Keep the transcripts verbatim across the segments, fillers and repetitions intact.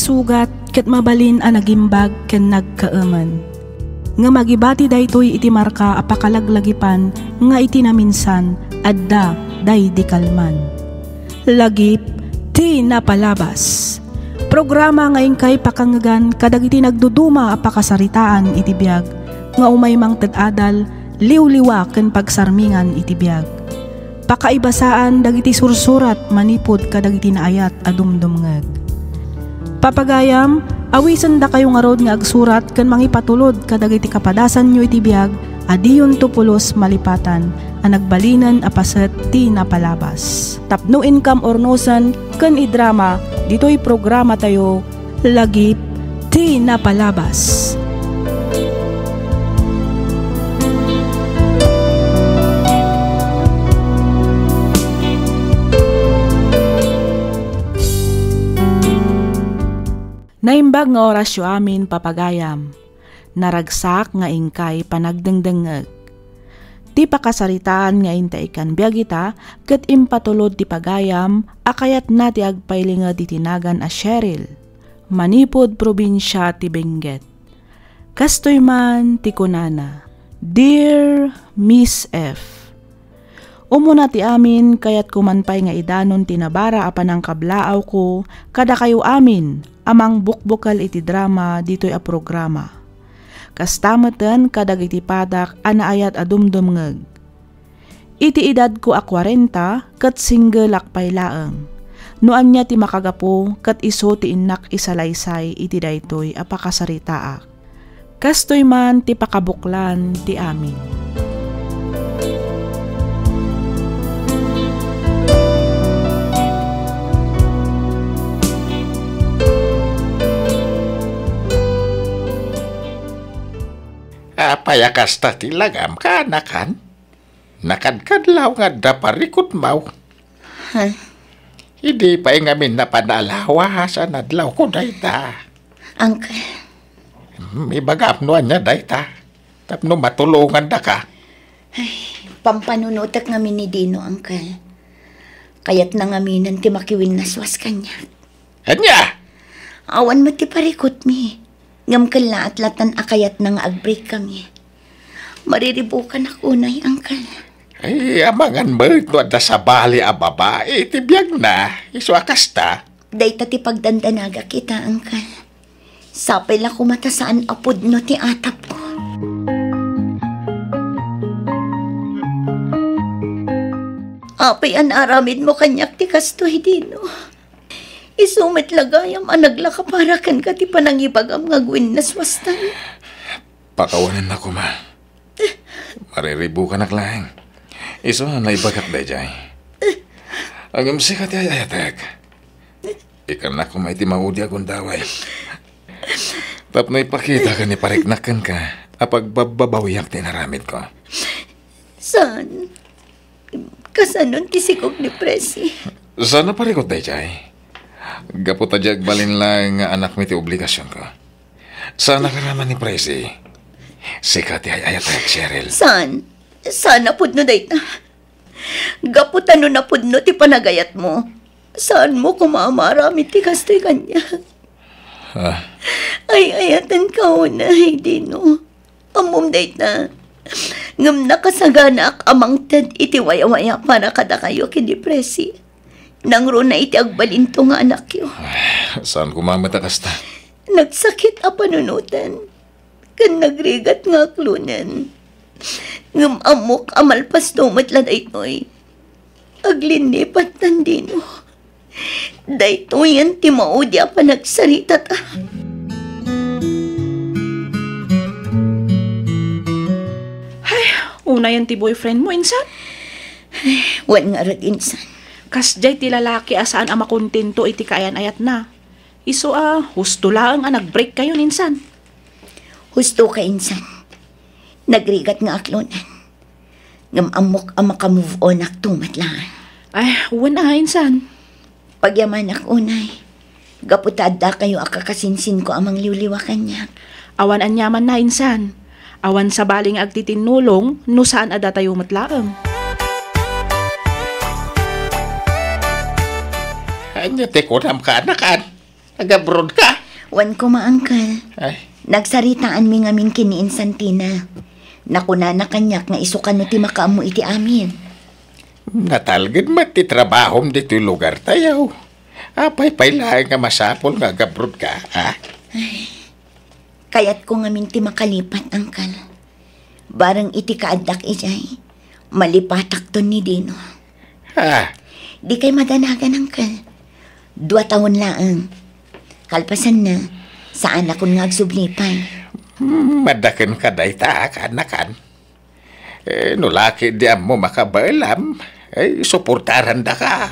Sugat ket mabalin a nagimbag ken nagkaemen. Ngem agibati daytoy iti marka a pakalaglagipan nga iti naminsan, adda daydi kalman. Lagip ti napalabas. Programa nga inkay pakangngegan kadagiti nagduduma a pakasaritaan iti biag nga umay mangted adal, liwliwa ken pagsarmingan iti biag. Pakaibasaan dagiti sursurat manipud kadagiti naayat a dumdumngeg. Papagayam, awisendakayo ngarud nga agsurat ken mangipatulod kadagiti kapadasanyo iti biag a diyonto pulos malipatan a nagbalinen a paset ti napalabas. Tapno inkam urnosen ken idrama ditoy programatayo, Lagip ti Napalabas. Naimbag nga orasyo amin, papagayam. Naragsak nga inkay panagdengdengngeg. Ti pakasaritaan nga intay kan biag ita ket impatulod ti pagayam a kayatna ti agpailinged iti nagan a Cheryl, manipud probinsia ti Benguet. Kastoy man ti kunana, "Dear Miss F, umuna ti amin, kayatko man pay nga idanon ti nabara a panangkablaawko kadakayo amin a mangbukbukel iti drama ditoy a programa. Kasta meten kadagiti padak a naayat a dumdumngeg. Iti edadko a kwarenta ket singgelak pay laeng. No ania ti makagapu ket isu ti innak isalaysay iti daytoy a pakasaritaak. Kastoy man ti pakabuklan ti amin." Apay a kasta ti lagam, kaanakan? Nakadkadlaw nga adda parikutmaw. Ha? Idi pay ngamin napan a alawas a nadlawko dayta. Uncle. Hmm, ibagam no ania dayta. Tapno matulongandaka. Ay, pampanunotek ngamin ni Dino, Uncle. Kayatna ngaminen ti makiwinnaswas kaniak. Ania? Awan met ti parikutmi. Ngem kellaat latta a kayatna nga agbreak kami. Mariribukanak unay, Uncle. Ay, amangan met no adda sabali a babai iti biagna, isu a kasta. Dayta ti pagdandanagak ita, Uncle. Sapay la koma ta saan a pudno ti atapko. Apay a naaramidmo kaniak ti kastoy, Dino? Isu met la gayam a naglakapara kenka ti panangibagam nga agwinnaswastan. Pakawanennak koma. Mariribukanak laeng. Isu a naibagak daydiay. Ngem sika ti ay-ayatek. Ikkannak koma iti maudi a gundaway. Tapno ipakita ken ipariknak kenka a pagbabbabawiak ti inaramidko. Saan? Kasanon ti sigog ni Presi? Saan a parikut daydiay? Gapu ta di agbalin laeng nga anakmi ti obligasionko. Saan a karaman ni Presi? Sika ti ay-ayatek, Cheryl. Saan? Saan a pudno dayta? Gapu ta no napudno ti panagayatmo, saanmo koma a maaramid ti kastoy kaniak. Ah. Ay-ayatenka unay, Dino. Ammom dayta. Ngem nakasaganaak a mangted iti wayawaya para kadakayo ken ni Presi. Nangruna iti agbalinto nga anakyo. Ay, saan koma met a kasta? Nagsakit a panunoten ken nagrigat nga aklonen. Ngem ammok a malpasto met la daytoy. Aglinlipat tan Dino. Daytoyen ti maudi a panagsaritata. Ay, unayen ti boyfriendmo, insan? Ay, wen ngarud, insan. Kasdiay ti lalaki a saan a makontento iti kaayan-ayatna. Isu a, husto laeng a nagbreak kayon, insan. Husto ka, insan. Nagrigat nga aklonen. Ngem ammok a makamove on ak to met laeng. Ay, wen a, insan. Pagyamanak unay. Gapu ta adda kayo a kakasinsinko a mangliwliwa kaniak. Awan aniamanna, insan. Awan sabali nga agtitinnulong no saan a datayo met laeng. Ania ti kunam, kaanakan? Nag-abroad ka? Wen koma, Uncle. Ay. Nagsaritaanmi ngamin ken ni Insan Tina. Nakunana kaniak nga isu kano ti makaammo iti amin. Natalged met ti trabahom ditoy lugartayo. Apay pay laeng nga masapul nga agabroad ka, ha? Ay, kayatko ngamin ti makalipat, Uncle. Bareng iti kaaddak idiay, malipatakton ni Dino. Ah. Dikay madanagan, Uncle. Dua tawen laeng. Kalpasanna, saanakon nga agsubli pay. Hmm, maddaken ka dayta, kaanakan. Eh, no la ketdi ammo makabaelam, eh, suportarandaka.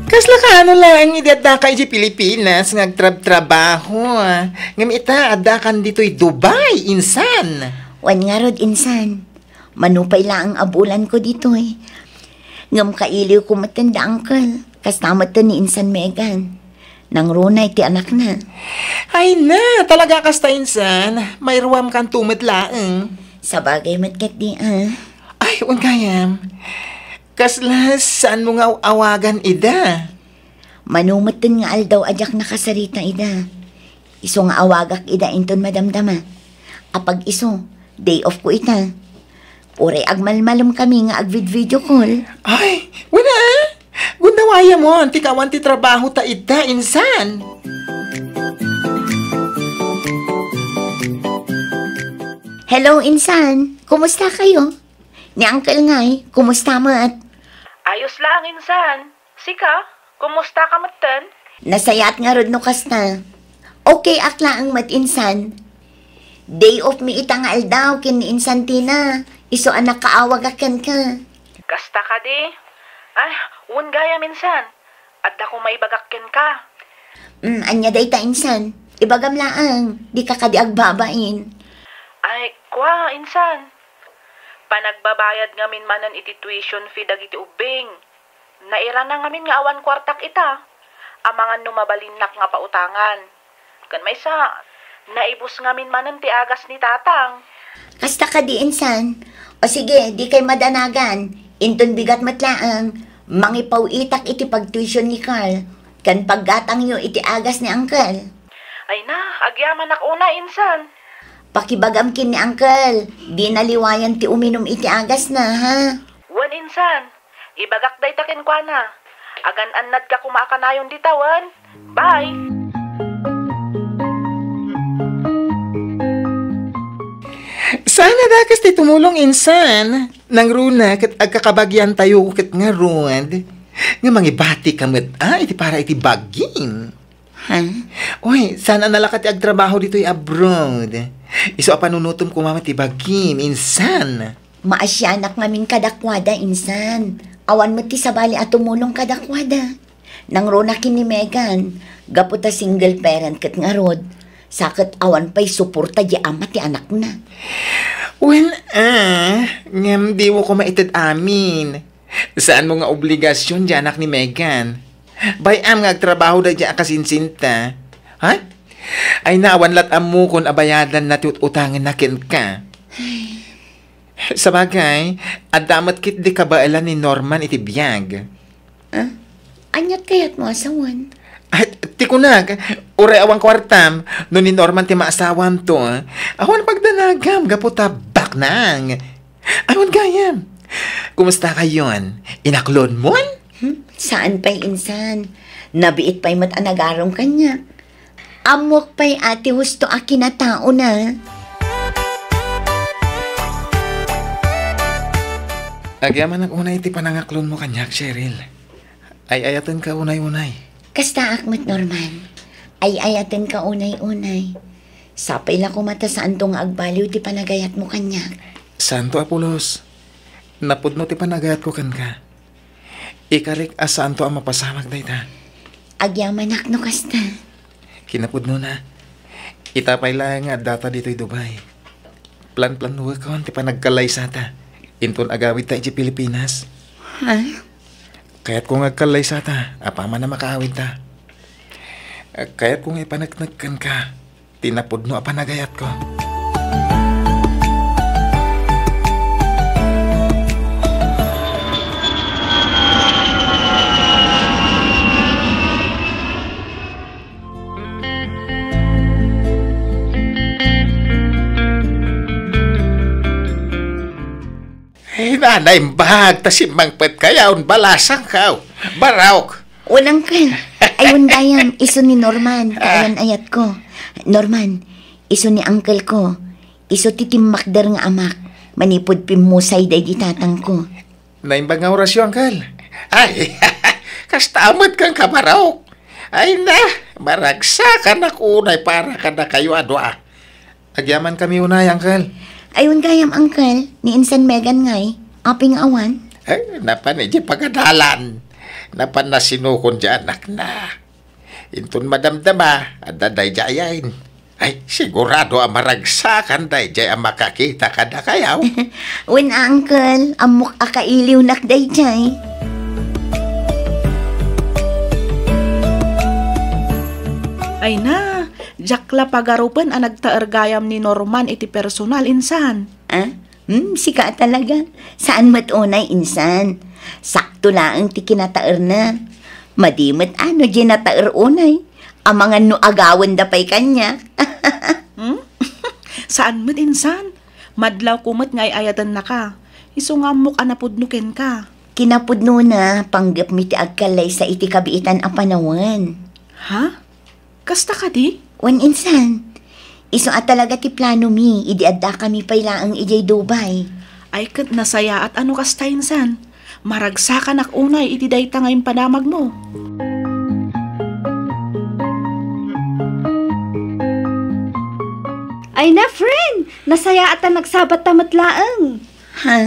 Kasla kaano laeng idi addaka iti Pilipinas nga agtrabtrabaho, ah. Ngem ita, addakan ditoy Dubai, insan. Wen ngarud, insan. Mano pay laeng a bulanko ditoy. Ngem kailiwko metten da uncle. Kasta metten ni Insan Megan. Nangruna iti anakna. Ay na, talaga kasta, insan. Mairuamkanto met laeng. Sabagay met ketdi, ah. Ay, wen gayam. Kasla saanmo nga aw-awagan ida? Mano metten nga aldaw a diak nakasarita ida. Isu nga awagak ida inton madamdama. Apag-isu, day off ko ita. Uray agmalmalemkami nga agvid-video call. Ay, wen a. Gundawayamon ti kawan ti trabahota ita, insan. Hello, insan. Kumusta kayo? Ni Uncle ngay, kumusta met? Ayos laeng, insan. Sika, kumusta ka metten? Nasayaat ngarud no kasta. Okay ak laeng met, insan. Day off mi ita nga aldaw ken ni Insan Tina. Isu a nakaawagak kenka. Kasta kadi? Ay, wen gayam, insan. Adda koma ibagak kenka. Mm, ania dayta, insan? Ibagam laeng, dika kadi agbabain. Ay, kua, insan. Panagbabayad ngamin manen iti tuition fee dagiti ubbing. Nairana ngamin nga awan kuartak ita. Amangan no mabalinnak nga pautangan. Ken maysa, naibus ngamin manen ti agas ni Tatang. Kasta kadi, insan? O sige, dikay madanagan. Inton bigat met laeng, mangipaw-itak iti pagtuition ni Carl, ken paggatangyo iti agas ni Uncle. Ay na, agyamanak unay, insan. Pakibagam ken ni Uncle, dina liwayan ti uminum iti agasna, ha? Wen, insan. Ibagak dayta kenkuana. Agan-annadka koma a kanayon dita wen. Bye! Saan a dakes ti tumulong, insan. Nangruna ket agkakabagiantayo ket ngarud nga mangibatika met, ah, iti para iti bagim. Ha? Uy, saan a nalaka ti agtrabaho ditoy abroad. Isu a panunotem koma met ti bagim, insan. Maasianak ngamin kadakuada, insan. Awan met ti sabali a tumulong kadakuada. Nangruna ken ni Megan, gapu ta single parent ket ngarud, sa ket awan pay suporta di ama ti anakna. Wen, ah, ngem dimo koma ited amin. Saanmo nga obligasion di anak ni Megan. Bay-am nga agtrabaho daydi a kasinsinta. Ha? Ay na, awan lat ammokon a bayadanna ti ut-utangenna kenka. Sabagay, adda met ketdi kabaelan ni Norman iti biag. Ah? Aniat kayatmo a sawen? Ay, ti kunak, uray awan kuartam, no ni Norman ti maasawamto, awan pagdanagam gapu ta baknang. Awan gayam. Kumusta kayon? Inaklonmon? Hmm? Saan pay, insan? Nabiit pay met a nagarum kaniak. Ammok pay a ti husto a kinataona. Agyamanak unay ti panangaklonmo kaniak, Cheryl. Ay-ayatenka unay-unay. Kastaak met, Norman. Ay-ayatenka unay-unay. Sapay la koma ta saanto nga agbaliw ti panagayatmo kaniak. Saanto a pulos. Napudno ti panagayatko kenka. Ikarik a saanto a mapasamak dayta. Agyamanak no kasta. Kinapudnona, ita pay laeng nga addata ditoy Dubai. Plan-planuekon ti panagkallaysata inton agawidta idiay Pilipinas. Ha? Kayatko nga agkallaysata apaman a makaawidta. Kayatko nga ipaneknek kenka ti napudno a panagayatko. Ay, nanaimbag, ta simmangpet kayaw, balasang kaw. Baraok. Unang, Uncle. Ayun gayam, isu ni Norman, Ah. kayan ayat ko. Norman, isu ni uncle ko. Isu ti timmakder nga amak. Manipud pimmusay daydi tatang ko. Naimbag nga orasyo, uncle. Ay, kasta met kan kabaraok. Ay na, maragsakan ako unay para kadakayo a dua. Agyamankami unay, uncle. Ayun gayam, uncle, ni insan Megan ngay, apay nga awan? Ay, napan iti pagadalan. Napan nasinukon di anakna. Inton madamdama, adda daydiay. Ay, sigurado a maragsakan daydiay a makakita kadakayaw. Wen, uncle, ammok a kailiwnak daydiay. Ay na, diak la pagarupen a nagtaer gayam ni Norman iti personal, insan. Ah? Hmm, sika a talaga. Saan met unay, insan. Sakto laeng ti kinataerna. Madi met a no diay nataer unay. Amangan no agawenda pay kaniak. Hmm? Saan met, insan. Madlawko met nga ay-ayatennaka. Isu nga ammok a napudno kenka. Kinapudnona, panggepmi ti agkallaysa iti kabiitan a panawen. Ha? Kasta kadi? Wen, insan. Isu a talaga ti planomi idi addakami pay laeng idiay Dubai. Ay, ket nasayaat a no kasta, insan. Maragsakanak unay iti dayta nga impadamagmo. Ay na, friend! Nasayaat a nagsabatta met laeng. Ha?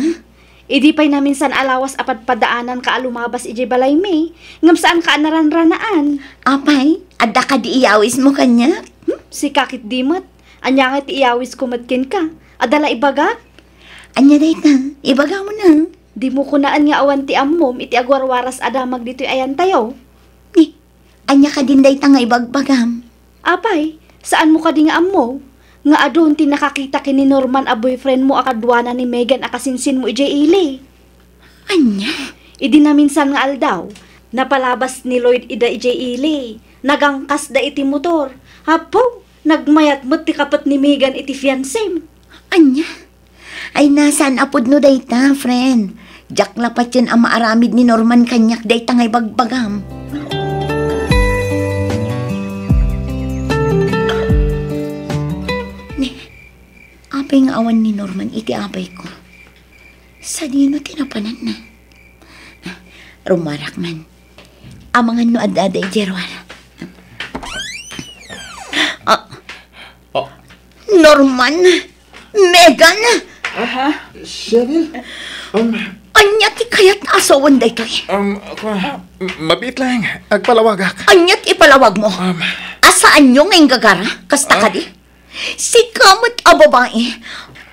Idi pay naminsan a lawas a padpadaananka a lumabas idiay balaymi, ngem saanka a naranranaan. Apay, adda kadi iyawismo kaniak? Hmm? Sika ketdi met. Ania ngay ti iyawisko met kenka? Adda la ibagak? Ania dayta? Ibagamon a. Dimo kunaen nga awan ti ammom iti agwarwaras a damag ditoy ayantayo. Ni, Ania kadin dayta nga ibagbagam? Apay, saanmo kadi nga ammo nga adun ti nakakita ken ni Norman a boyfriendmo a kaduana ni Megan a kasinsinmo idiay ili? Ania? Idi naminsan nga aldaw, napalabas ni Lloyd ida idiay ili. Nagangkasda iti motor. Apo, nagmayat met ti kapet ni Megan iti fiancem. Ania? Ay, saan a pudno dayta, friend. Diak la patien a maaramid ni Norman kaniak dayta nga ibagbagam. Ni, apay nga awan ni Norman iti abay ko? Sadino ti napananna? Rumarak man. Amangan no adda idiay ruara. Ah. Oh. Norman! Megan! Aha? Cheryl? Um, Ania ti kayat a sawen daytoy? Um, kua, m-, mabiit lang. Agpalawagak. Ania ti ipalawagmo? Um, Asaanyo nga inggagara? Kasta Ah? kadi? Sika met a babai.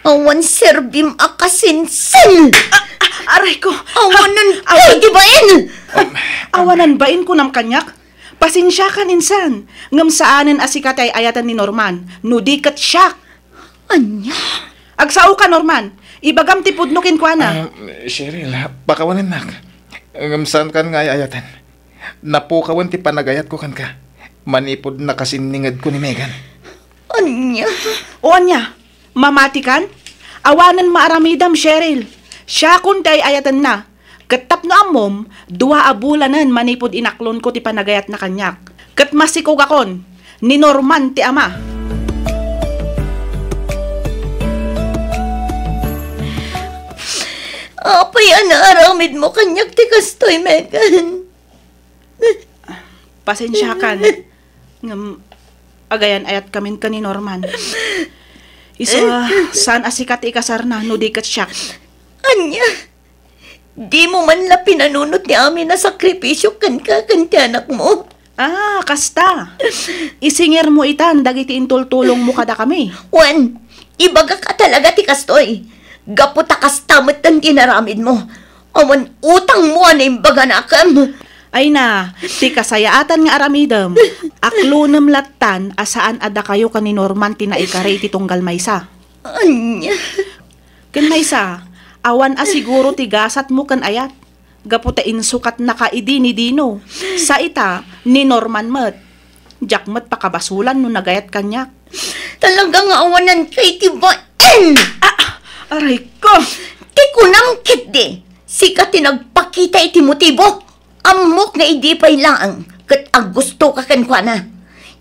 Awan serbim a kasinsin! A-, a-, aray ko! Awanan Ah, ah, pay di bain! Um, Awanan bain kunam kaniak? Pasensiakan, insan. Ngem saanen a sika ti ay-ayaten ni Norman, no di ket siak. Ania? Agsaoka, Norman. Ibagam ti pudno kenkuana. Ah, Cheryl, pakawanennak. Ngem saankan nga ay-ayaten. Napukawen ti panagayatko kenka. Manipud nakasinningedko ni Megan. Ania? O ania? Mamatikan? Awanen maaramidam, Cheryl. Siakon ti ay-ayatenna. Ket tapno ammom, dua a bulanen manipud inaklonko ti panagayatna kaniak. Ket masikogakon, ni Norman ti ama. Apay a naaramidmo kaniak ti kastoy, Megan? Pasensiakan. Ngem, agayan-ayatkamin ken ni Norman. Isu a, saan a sika ti ikasarna no di ket siak. Ania? Dimo man la pinanunot ti amin a sakripisio kenka ken ti anakmo? Ah, kasta. Isingirmo itan dagiti intultulongmo kadakami. Wen, ibagak a talaga ti kastoy. Gapu ta kasta metten ti inaramidmo. Awan utangmo a naimbaganakem. Ay na, ti kasayaatan nga aramidem, aklonem lattan a saan a dakayo ken ni Norman ti naikari iti tunggal maysa. Ania? Ken maysa, awan a siguro ti gasatmo ken ayat, gapu ta insukatnaka idi ni Dino. Sa ita, ni Norman met. Diak met pakabasolan no nagayat kaniak. Talaga nga awanan kay ti bain! Ah! Aray ko! Ti kunam ketdi, sika ti nagpakita iti motibo. Ammok nga idi pay laeng ket aggustoka kenkuana.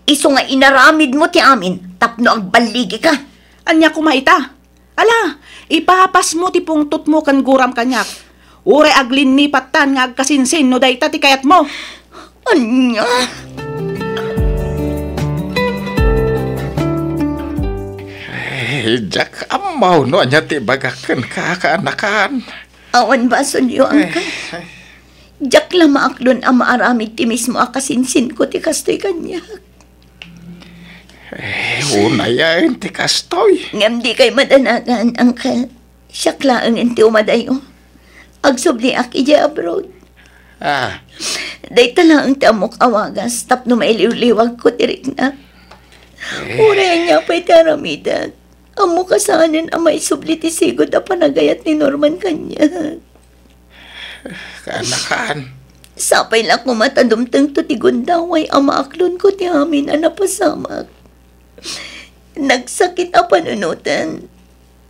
Isu nga inaramidmo ti amin tapno agballigika. Ania koma ita? Ala, ipapasmo ti pungtotmo ken guram kaniak. Uray aglinnipattan nga agkasinsin no dayta ti kayatmo. Ania? Eh, diak ammo no ania ti ibagak kenka, kaanakan. Awan basolyo, Angka. Eh, eh. Diak la maaklon a maaramid ti mismo a kasinsinko ti kastoy kaniak. Eh, unayen ti kastoy. Ngem dikay madanagan, Uncle. Siak laengen ti umadayo. Agsubliak idiay abroad. Ah. Dayta laeng ti ammok a wagas tapno mailiwliwagko ti rikna. Eh. Uray ania pay ti aramidek, ammok a saanen a maisubli ti sigud a panagayat ni Norman kaniak. Kaanakan. Sapay la koma ta dumtengto ti gundaway a maaklonko ti amin a napasamak. Nagsakit a panunoten,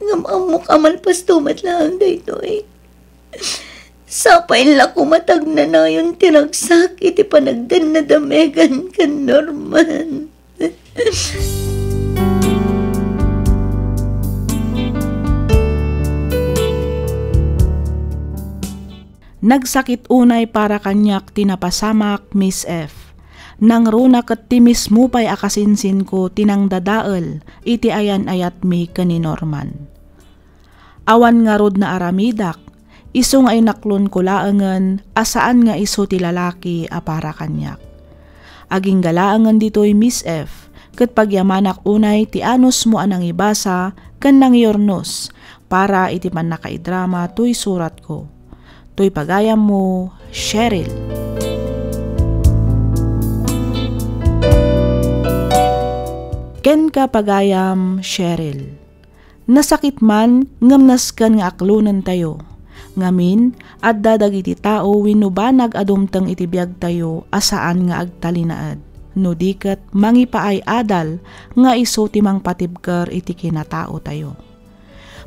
ngem ammok a malpasto met laeng daytoy. Sapay la koma ta agnanayon ti ragsak iti panagdennadamegan ken Norman. Nagsakit unay para kaniak ti napasamak, Miss F. Nangruna ket ti mismo pay a kasinsinko ti nangdadael iti ayan-ayatmi ken ni Norman. Awan ngarud naaramidak, isu nga inaklonko laengen a saan nga isu ti lalaki a para kaniak. Agingga laengen ditoy, Miss F, ket pagyamanak unay ti anusmo a nangibasa ken nangiurnos para iti pannakaidrama toy suratko. Toy pagayammo, Cheryl. Kenka, pagayam Cheryl. Nasakit man ngem nasken nga aklonentayo. Ngamin, adda dagiti tao wenno banag a dumteng iti biagtayo a saan nga agtalinaed, no di ket mangipaay-adal nga isu ti mangpatibker iti kinataotayo.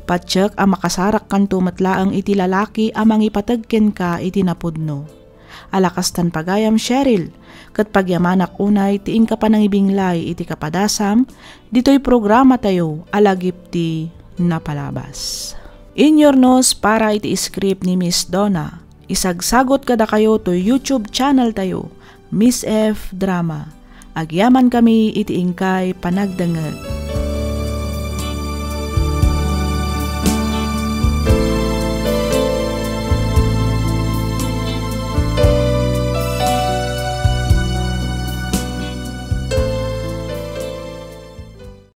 Patiek a makasarakkanto met laeng iti lalaki a mangipateg kenka iti napudno. Ala kastan pagayam, Cheryl, ket pagyamanak unay ti inka panangibinglay iti kapadasam ditoy programatayo a Lagip ti Napalabas. Inyurnos para iti script ni Miss Donna. Isagsagot kadakayo toy YouTube channel tayo, Miss F Drama. Agyamankami iti inkay panagdengngeg.